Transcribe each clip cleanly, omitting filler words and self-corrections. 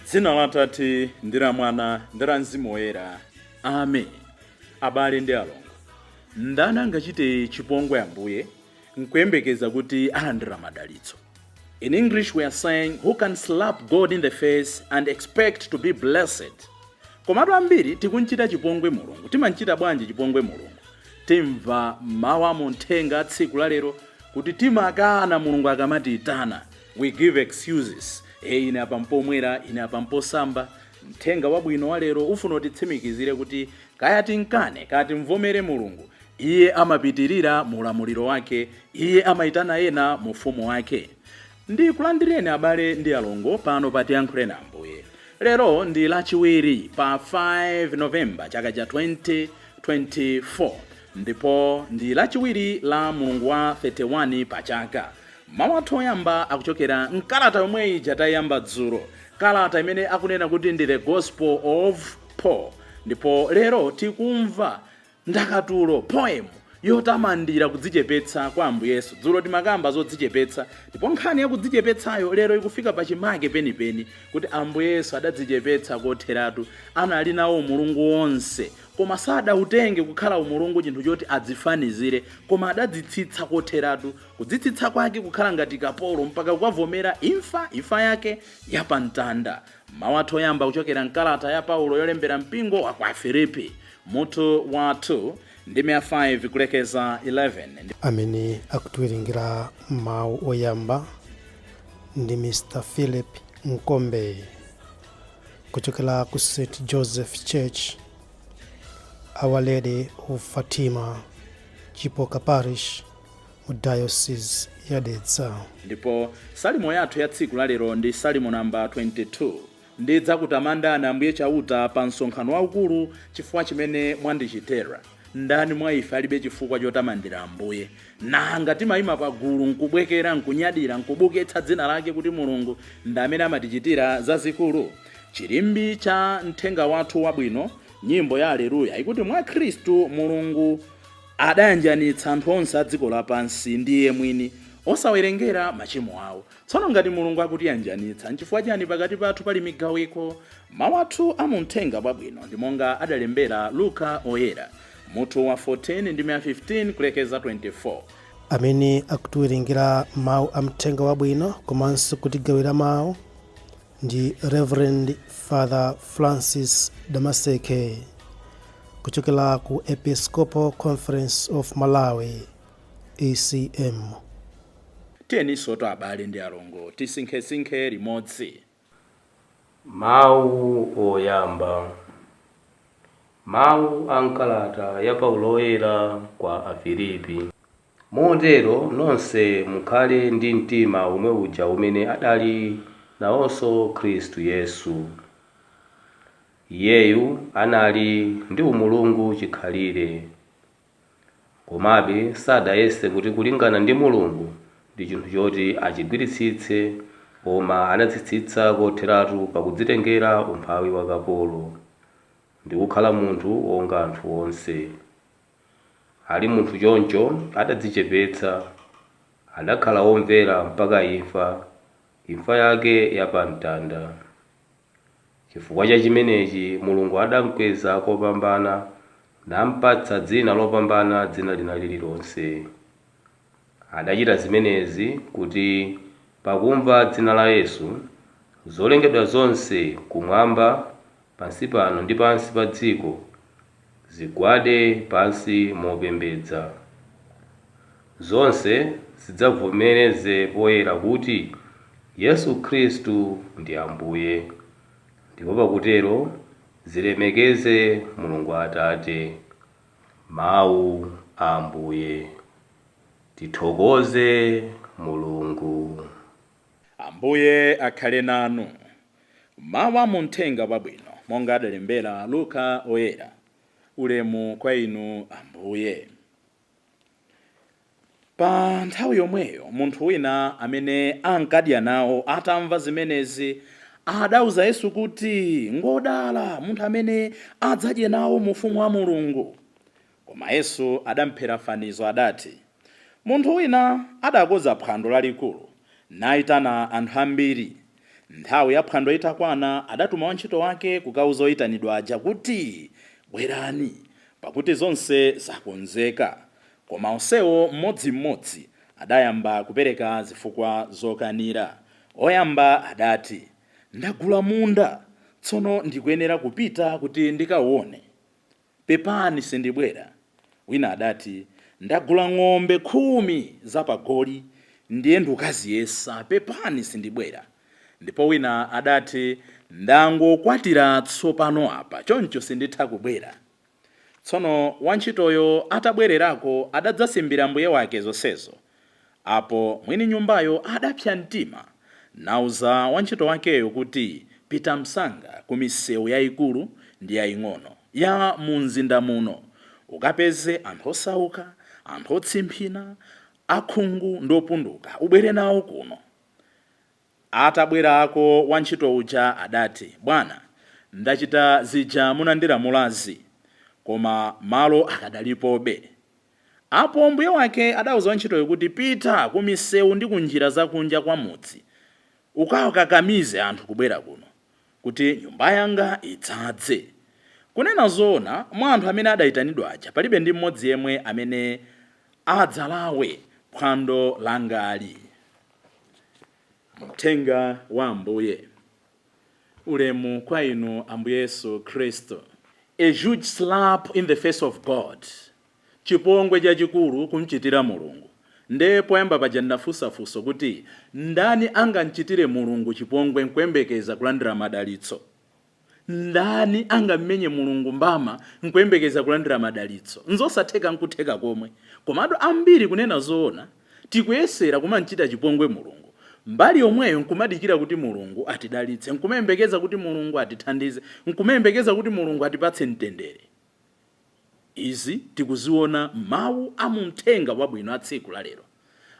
Dzina la Atate ndi la Mwana ndi la Mzimu Woyera. Amen. Abale ndi alongo, ndani angachite chipongwe Ambuye nkuyembekeza kuti alandira madalitso? In English we are saying, "Who can slap God in the face and expect to be blessed?" Komatu ambiri tikunchita chipongwe Mulungu. Timanchita bwanji chipongwe Mulungu? Timva mawu amuthenga a tsiku la lero kuti timakana Mulungu akamatiyitana. We give excuses. E, ine apa mpomwera, ine apa mposamba. Mthenga wabwino wa lero ufuna utitsimikizire kuti kaya tinkane, kaya timvomere Mulungu, iye amapitirira mu ulamuliro wake, iye amayitana ena mu ufumu wake. Ndikulandireni, abale ndi alongo, pano pa Tiyankhule na Ambuye. Lero ndi Lachiwiri pa 5 Novemba chaka cha 2024, ndipo ndi Lachiwiri la mulungu wa 31 pa chaka. Mawu athu oyamba akuchokera mkalata yomwe ija tayamba dzulo, kalata imene akunena kuti ndi The Gospel of Paul. Ndipo lero tikumva ndakatulo, poem yotamandira kudzichepetsa kwa Ambuye Yesu. Dzulo timakamba zodzichepetsa, ndipo nkhani ya kudzichepetsayo lero ikufika pachimake penipeni, kuti Ambuye Yesu adadzichepetsa kotheratu. Anali nawo umulungu wonse, koma sadautenge kukhala umulungu chinthu choti adzifanizire, koma adadzitsitsa kotheratu, kudzitsitsa kwake kukhala ngati kapolo, mpaka kukavomera imfa, imfa yake yapamtanda. Mawu athu oyamba kuchokera mkalata ya Paulo yolembera mpingo wa kwa Filipi, mutu wa 2, ndime ya 5 kulekeza 11. Amene akutiwerengera mawu oyamba ndi Mr Philip Nkombe kuchokera ku St Joseph Church, Our Lady of Fatima, Chipoka Parish, mu Diocese ya Dedza. Ndipo salimo yathu ya tsiku lalero ndi salimo namba 22: "Ndidzakutamandani, Ambuye Chauta, pa msonkhano waukulu, chifukwa chimene mwandichitera." Ndani mwa ife alibe chifukwa chotamandira Ambuye? Nanga timayima pagulu nkubwekera, nkunyadira, nkubuketsa dzina lake kuti Mulungu ndi amene amatichitira zazikulu? Chilimbi cha mthenga wathu wabwino, nyimbo ya Aleluya, ikuti mwa Khristu Mulungu adayanjanitsa anthu onse a dziko lapansi ndi iye mwini, osawerengera machimo awo. Tsono ngati Mulungu akutiyanjanitsa, nchifukwa chani pakati pathu pali migawiko? Mawu athu amuthenga wabwino ndi monga adalembera Luka Oyera, mutu wa 14 ndi 15 kulekeza 24. Amene akutiwerengera mawu a mthenga wabwino komanso kutigawira mawu ndi Reverend Father Francis Damaseke kuchokera ku Episcopal Conference of Malawi, ECM. Tiyeninso to, abale ndi alongo, tisinkhesinkhe limodzi. Mawu oyamba, mawu a mkalata ya Paulo Oyera kwa Afilipi. Motero nonse mukhale ndi mtima omwe uja umene adali nawonso Khristu Yesu. Iyeyu anali ndi umulungu chikhalire, komabe sadayese kuti kulingana ndi Mulungu ndi chinthu choti achigwiritsitse, koma anadzitsitsa kotheratu pakudzitengera umphawi wa kapolo ndi kukhala munthu wonga anthu onse. Ali munthu choncho, adadzichepetsa, adakhala womvera mpaka imfa, imfa yake yapamtanda. Chifukwa cha chimenechi Mulungu adamkweza kopambana, nampatsa dzina lopambana dzina lina lililonse. Adachita zimenezi kuti pakumva dzina la Yesu, zolengedwa zonse kumwamba, pansi pano ndi pansi pa dziko zigwade pansi mopembedza. Zonse zidzavomereze poyera kuti Yesu Khristu ndi Ambuye, ndipo pakutero zilemekeze Mulungu Atate. Mawu a Ambuye. Tithokoze Mulungu. Ambuye akhale nanu. Mawu a muthenga wabwino monga adalembera Luka Oyera. Ulemu kwa inu, Ambuye. Pa nthawi yomweyo munthu wina amene ankadya nawo atamva zimenezi, Adauza Yesu kuti, "Ngodala munthu amene adzadye nawo mu ufumu wa Mulungu." Koma Yesu adamphera fanizo, adati, "Munthu wina adakonza phwando lalikulu nayitana anthu ambiri. Nthawi ya phwando itakwana, adatuma wantchito wake kukauza oyitanidwa aja kuti, 'Bwerani, pakuti zonse zakonzeka.' Koma onsewo mmodzimmodzi adayamba kupereka zifukwa zokanira. Oyamba adati, 'Ndagula munda, tsono ndikuyenera kupita kuti ndikauone. Pepani, sindibwera.' Wina adati, 'Ndagula ng'ombe 10 zapagoli, ndiye ndikukaziyesa. Pepani, sindibwera.' Ndipo wina adati, 'Ndangokwatira tsopano apa, choncho sinditha kubwera.' Tsono wantchitoyo atabwererako, adadzasimbira mbuye wake zonsezo. Apo mwini nyumbayo adapsa mtima, nauza wantchito wakeyo kuti, 'Pita msanga ku misewu yayikulu ndi yaying'ono ya mu mzinda muno, ukapeze anthu osauka, anthu otsimphina, akhungu ndi opunduka, ubwere nawo kuno.' Atabwerako wantchito uja adati, 'Bwana, ndachita zija munandilamulazi, koma malo akadalipobe.' Apo mbuye wake adauza wantchitoyo kuti, 'Pita ku misewu ndi ku njira zakunja kwa mudzi, ukawakakamize anthu kubwera kuno, kuti nyumba yanga idzadze. Kunena zoona, mwa anthu amene adayitanidwa aja palibe ndi mmodzi yemwe amene adzalawe phwando langali.'" Mthenga wa Ambuye. Ulemu kwa inu, Ambuye Yesu Khristu. A huge slap in the face of God, chipongwe chachikulu kumchitira Mulungu. Nde poyamba paja ndinafunsafunso kuti, ndani angamchitire Mulungu chipongwe nkuyembekeza kulandira madalitso? Ndani angammenye Mulungu mbama nkuyembekeza kulandira madalitso? Nzosatheka nkutheka komwe. Komatu ambiri, kunena zoona, tikuyesera kumamchita chipongwe Mulungu, mbali yomweyo nkumadikira kuti Mulungu atidalitse, nkumayembekeza kuti Mulungu atithandize, nkumayembekeza kuti Mulungu atipatse mtendere. Izi tikuziona mawu a mumthenga wabwino a tsiku la lero.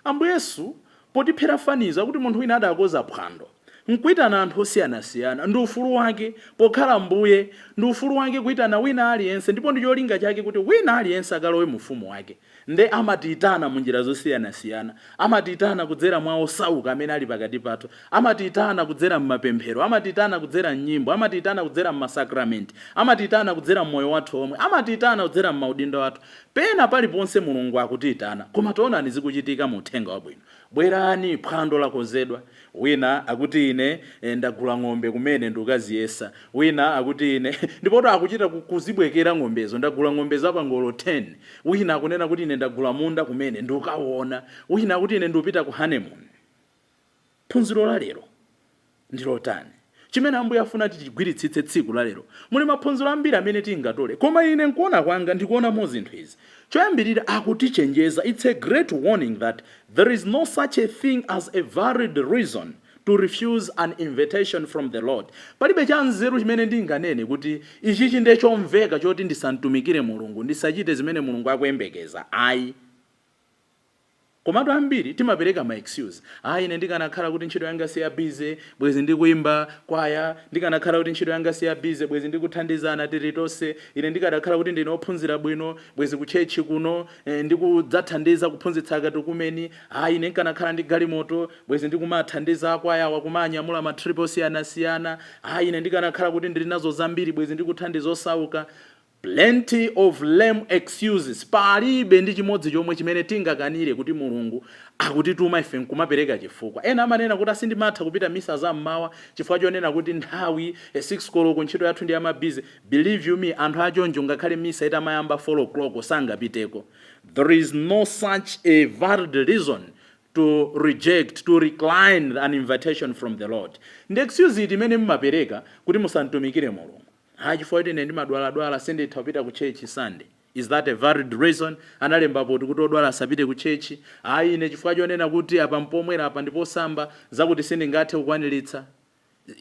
Ambuye Yesu potiphera fanizo akuti munthu wina adakonza phwando nkuitana anthu osiyanasiyana. Ndi ufulu wake pokhala mbuye, ndi ufulu wake kuitana wina aliyense, ndipo ndi cholinga chake kuti wina aliyense akalowe mu ufumu wake. Nde amatiyitana mu njira zosiyanasiyana. Amatiyitana kudzera mwa osauka amene ali pakati pathu, amatiyitana kudzera m'mapemphero, amatiyitana kudzera mnyimbo, amatiyitana kudzera m'masakramenti, amatiyitana kudzera mmoyo wathu omwe, amatiyitana kudzera m'maudindo athu. Pena paliponse Mulungu akutiyitana. Koma taonani zikuchitika mu uthenga wabwino: "Bwerani, phwando lakonzedwa." Wina akuti, "Ine ndagula ng'ombe kumene, ndikukaziyesa." Wina akuti, "Ine," ndipoto akuchita kuzibwekera ng'ombezo, "Ndagula ng'ombe zapangolo 10." Wina akunena kuti, "Ine ndagula munda kumene, ndikukaona." Wina akuti, "Ine ndikupita ku honeymoon." Phunziro la lero ndilotani, chimene Ambuye afuna tichigwiritsitse tsiku la lero? Muli maphunziro ambiri amene tingatole, koma ine nkuona kwanga ndikuonamo zinthu izi. Choyambirira, akutichenjeza. It's a great warning that there is no such a thing as a valid reason to refuse an invitation from the Lord. Palibe cha nzeru chimene ndinganene kuti ichichi ndiye chomveka choti ndisantumikire Mulungu, ndisachite zimene Mulungu akuyembekeza, ayi. Komatu ambiri timapereka ma excuse: "Ayi, ine ndikanakhala kuti ntchito yanga siya busy, bwezi ndikuyimba kwaya. Ndikanakhala kuti ntchito yanga siya busy, bwezi ndikuthandizana tili tonse. Ine ndikanakhala kuti ndine ophunzira bwino, bwezi ku church kuno ndikudzathandiza kuphunzitsa akatukumeni. Ayi, ine nkanakhala ndi galimoto, bwezi ndikumathandiza akwayawa kumanyamula ma trip osiyanasiyana. Ayi, ine ndikanakhala kuti ndili nazo zambiri, bwezi ndikuthandiza osauka." Plenty of lame excuses. Palibe ndi chimodzi chomwe chimene tingakanire kuti Mulungu akutituma ife nkumapereka chifukwa. Ena amanena kuti, "Asindimatha kupita misa za mmawa chifukwa chonena kuti nthawi 6 koloko ntchito yathu ndi yama busy." Believe you me, anthu achoncho ngakhale misa itamayamba 4 o'clock sangapiteko. There is no such a valid reason to reject, to decline an invitation from the Lord. Ndi excuse iti imene mmapereka kuti musantumikire Mulungu? "Ha, chifukwa kuti ine ndimadwaladwala, sinditha kupita ku church Sunday." Is that a valid reason? Analembapo kuti odwala asapite ku church? "Ayi, ine chifukwa chonena kuti apa mpomwera, apa ndiposamba, zakuti sindingathe kukwaniritsa."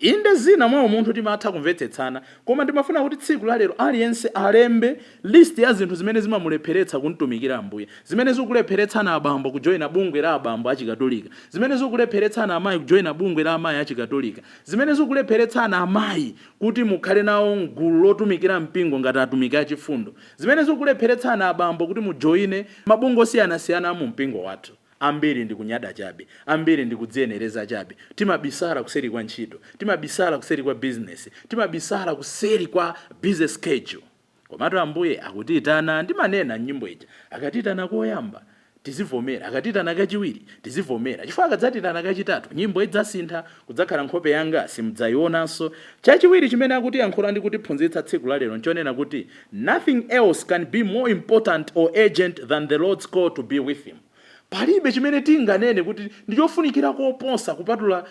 Inde, zina mwa munthu timatha kumvetsetsana, koma ndimafuna kuti tsiku la lero aliyense alembe list ya zinthu zimene zimamulepheretsa kumtumikira Ambuye, zimene zikulepheretsana abambo kujoyina bungwe la abambo achikatolika, zimene zikulepheretsana amayi kujoyina bungwe la amayi achikatolika, zimene zikulepheretsana amayi kuti mukhale nawo mgulu lotumikira mpingo ngati atumiki achifundo, zimene zikulepheretsana abambo kuti mujoyine mabungwe osiyanasiyana mu mpingo wathu. Ambiri ndi kunyada chabe, ambiri ndi kudziyenereza chabe. Timabisala kuseri kwa ntchito, timabisala kuseri kwa business, timabisala kuseri kwa busy schedule. Komatu Ambuye akutiyitana. Ndimanena mnyimbo ija, akatiyitana koyamba tizivomera, akatiyitana kachiwiri tizivomera, chifukwa akadzatiyitana kachitatu nyimbo idzasintha, kudzakhala "Nkhope yanga simudzayionanso". Chachiwiri chimene akutiyankhula ndi kutiphunzitsa tsiku la lero nchonena kuti nothing else can be more important or urgent than the Lord's call to be with him. Palibe chimene tinganene kuti ndichofunikira koposa kupatula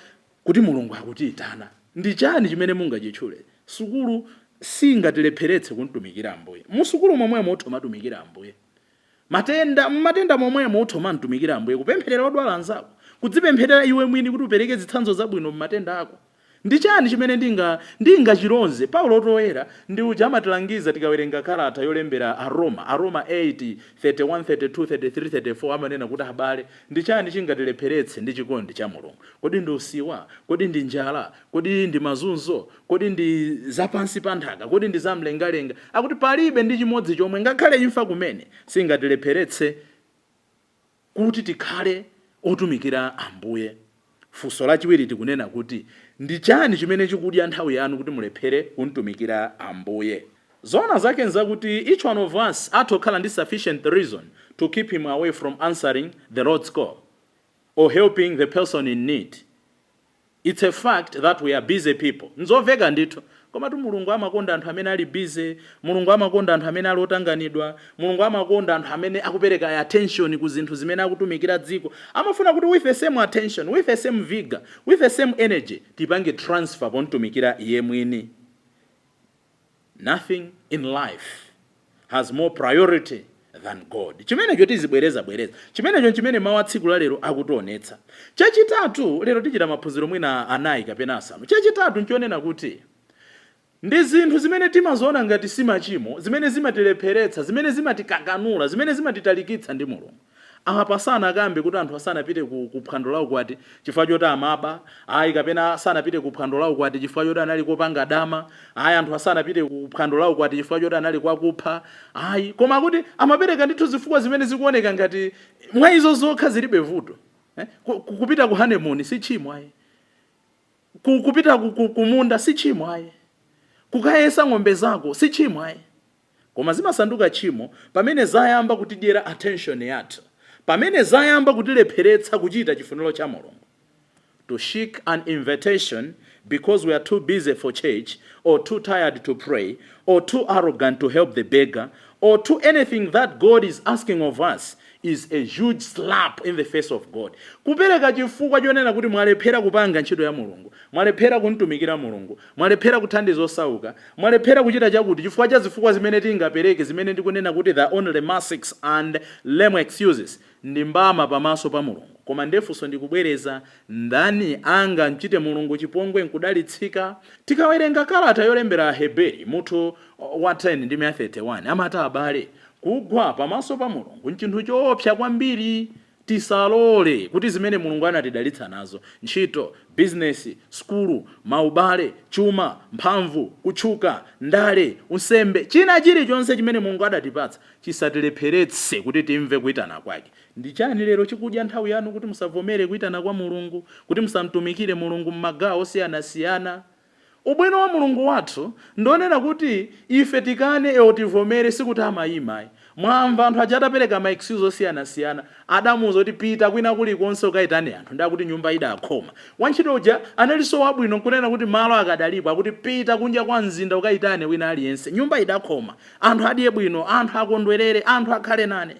kuti Mulungu akutiyitana. Ndi chani chimene mungachitchule? Sukulu singatilepheretse kumtumikira Ambuye. Musukulu momwemo utha umatumikira Ambuye. Matenda, mmatenda momwemo utha umamtumikira Ambuye, kupempherera odwala anzako, kudzipempherera iwe mwini kuti upereke zitsanzo zabwino mmatenda ako. Ndi chani chimene ndingachilonze? Paulo woyera ndi uja amatilangiza. Tikawerenga kalata yolembera Aroma, Aroma 8 31, 32, 33, 34, amanena kuti, "Abale, ndi chani chingatilepheretse ndi chikondi cha Mulungu? Kodi ndi usiwa? Kodi ndi njala? Kodi ndi mazunzo? Kodi ndi zapansi pa nthaka? Kodi ndi zamlengalenga?" Akuti palibe ndi chimodzi chomwe, ngakhale imfa kumene singatilepheretse kuti tikhale otumikira Ambuye. Funso lachiwiri tikunena kuti ndi chani chimene chikudya nthawi yanu kuti mulephere kumtumikira Ambuye? Zoona zake nzakuti each one of us atha kukhala ndi sufficient reason to keep him away from answering the Lord's call or helping the person in need. It's a fact that we are busy people. Nzomveka ndithu. Komatu Mulungu amakonda anthu amene ali busy. Mulungu amakonda anthu amene ali otanganidwa. Mulungu amakonda anthu amene akupereka attention ku zinthu zimene akutumikira dziko. Amafuna kuti with the same attention, with the same vigor, with the same energy, tipange transfer pomtumikira iye mwini. Nothing in life has more priority than God. Chimenecho tizibwereza bwereza. Chimenecho chimene mawu a tsiku la lero akutionetsa. Chachitatu, lero tichita maphunziro mwina anayi kapena asanu. Chachitatu nchonena kuti ndi zinthu zimene timaziona ngati si machimo, zimene zimatilepheretsa, zimene zimatikakanula, zimene zimatitalikitsa ndi Mulungu. Apa sanakambe kuti anthu asanapite ku phwando la ukwati chifukwa choti amaba, ayi, kapena sanapite ku phwando la ukwati chifukwa choti anali kopanga dama, ayi, anthu asanapite ku phwando la ukwati chifukwa choti anali kwakupha, ayi, koma kuti amapereka ndithu zifukwa zimene zikuoneka ngati mwa izo zokha zilibe vuto, eh? Kupita ku honeymoon si tchimo, ayi. Kupita kumunda si tchimo, ayi. Kukayesa ng'ombe zako si tchimo, ayi. Koma zimasanduka tchimo pamene zayamba kutidyera attention yathu, pamene zayamba kutilepheretsa kuchita chifuniro cha Mulungu. To shirk an invitation because we are too busy for church, or too tired to pray, or too arrogant to help the beggar, or to anything that God is asking of us is a huge slap in the face of God. Kupereka chifukwa chonena kuti mwalephera kupanga ntchito ya Mulungu, mwalephera kumtumikira Mulungu, mwalephera kuthandiza osauka, mwalephera kuchita chakuti chifukwa cha zifukwa zimene tingapereke, zimene ndikunena kuti the only masks and lame excuses, ndi mbama pamaso pa Mulungu. Koma ndefunso ndikubwereza: ndani angamchite Mulungu chipongwe nkudalitsika? Tikawerenga kalata yolembera Aheberi mutu wa 10 ndi 31, amati, "Abale, kugwa pamaso pa Mulungu nchinthu choopsa kwambiri." Tisalole kuti zimene Mulungu anatidalitsa nazo, ntchito, bizinesi, sukulu, maubale, chuma, mphamvu, kutchuka, ndale, unsembe, china chilichonse chimene Mulungu adatipatsa, chisatilepheretse kuti timve kuyitana kwake. Ndi chani lero chikudya nthawi yanu kuti musavomere kuyitana kwa Mulungu, kuti musamtumikire Mulungu m'magawo osiyanasiyana? Ubwino wa Mulungu wathu ndionena kuti ife tikane ewo tivomere, sikuti amayima. Mwamva anthu aja atapereka ma excuse osiyanasiyana, adamuwuza kuti, "Pita kwina kulikonse ukayitane anthu." Ndakuti nyumba idakhoma. Wantchito uja analinso wabwino nkunena kuti malo akadalipo, akuti, "Pita kunja kwa mzinda ukayitane wina aliyense. Nyumba idakhoma, anthu adye bwino, anthu akondwerere, anthu akhale nane."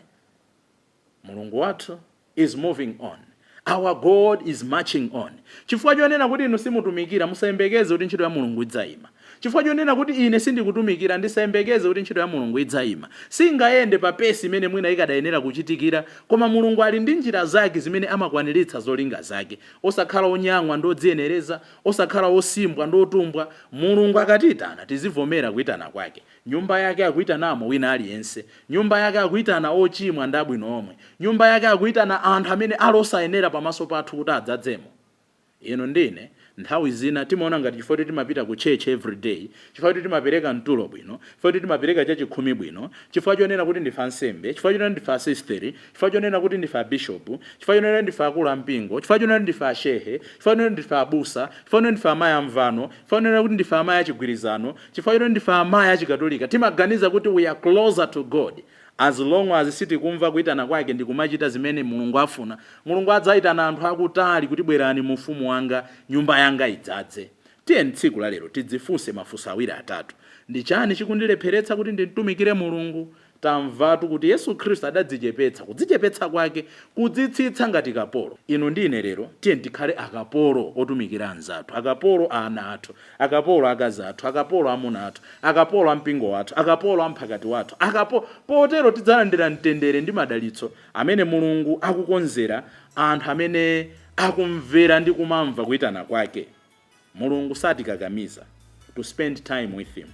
Mulungu wathu is moving on. Our God is marching on. Chifukwa chonena kuti inu simutumikira, musayembekeze kuti ntchito ya Mulungu idzayima. Chifukwa chonena kuti ine sindikutumikira, ndisayembekeze kuti ntchito ya Mulungu idzayima. Singayende pa pace imene mwina ikadayenera kuchitikira, koma Mulungu ali ndi njira zake zimene amakwaniritsa zolinga zake. Osakhala onyang'wa ndi odziyenereza, osakhala osimbwa ndi otumbwa. Mulungu akatiyitana, tizivomera kuyitana kwake. Nyumba yake akuyitanamo wina aliyense. Nyumba yake akuyitana ochimwa ndi abwino omwe. Nyumba yake akuyitana anthu amene ali osayenera pamaso pathu kuti adzadzemo. Inu ndine nthawi zina timaona ngati chifukwa kuti timapita ku church every day, chifukwa kuti timapereka mtulo bwino, chifukwa kuti timapereka chachikhumi bwino, chifukwa chonena kuti ndife ansembe, chifukwa chonena ndife asisteri, chifukwa chonena kuti ndife abishopu, chifukwa chonena ndife akulu ampingo, chifukwa chonena ndife ashehe, chifukwa chonena ndife abusa, chifukwa chonena ndife amayi amvano, chifukwa chonena kuti ndife amayi achigwirizano, chifukwa chonena ndife amayi achikatolika, timaganiza kuti we are closer to God. As long as sitikumva kuyitana kwake ndi kumachita zimene Mulungu afuna, Mulungu adzayitana anthu akutali kuti, "Bwerani mu ufumu wanga, nyumba yanga idzadze." Tiyeni tsiku la lero tidzifunse mafunso awiri atatu. Ndi chani chikundilepheretsa kuti ndimtumikire Mulungu? Tamvatu kuti Yesu Khristu adadzichepetsa, kudzichepetsa kwake kudzitsitsa ngati kapolo. Inu ndine lero tiye tikhale akapolo otumikira anzathu, akapolo a ana athu, akapolo akazi athu, akapolo amuna athu, akapolo ampingo wathu, akapolo amphakati wathu, akapolo. Potero tidzalandira mtendere ndi madalitso amene Mulungu akukonzera anthu amene akumvera ndi kumamva kuyitana kwake. Mulungu satikakamiza to spend time with him.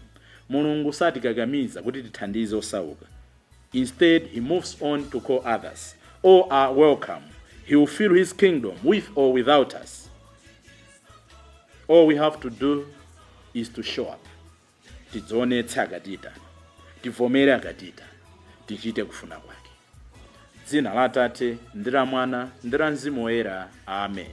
Mulungu satikakamiza kuti tithandize osauka. Instead, he moves on to call others. All are welcome. He will fill his kingdom with or without us. All we have to do is to show up. Tidzionetse akatiyitana, tivomere akatiyitana, tichite kufuna kwake. Dzina la Atate ndi la Mwana ndi la Mzimu Woyera. Amen.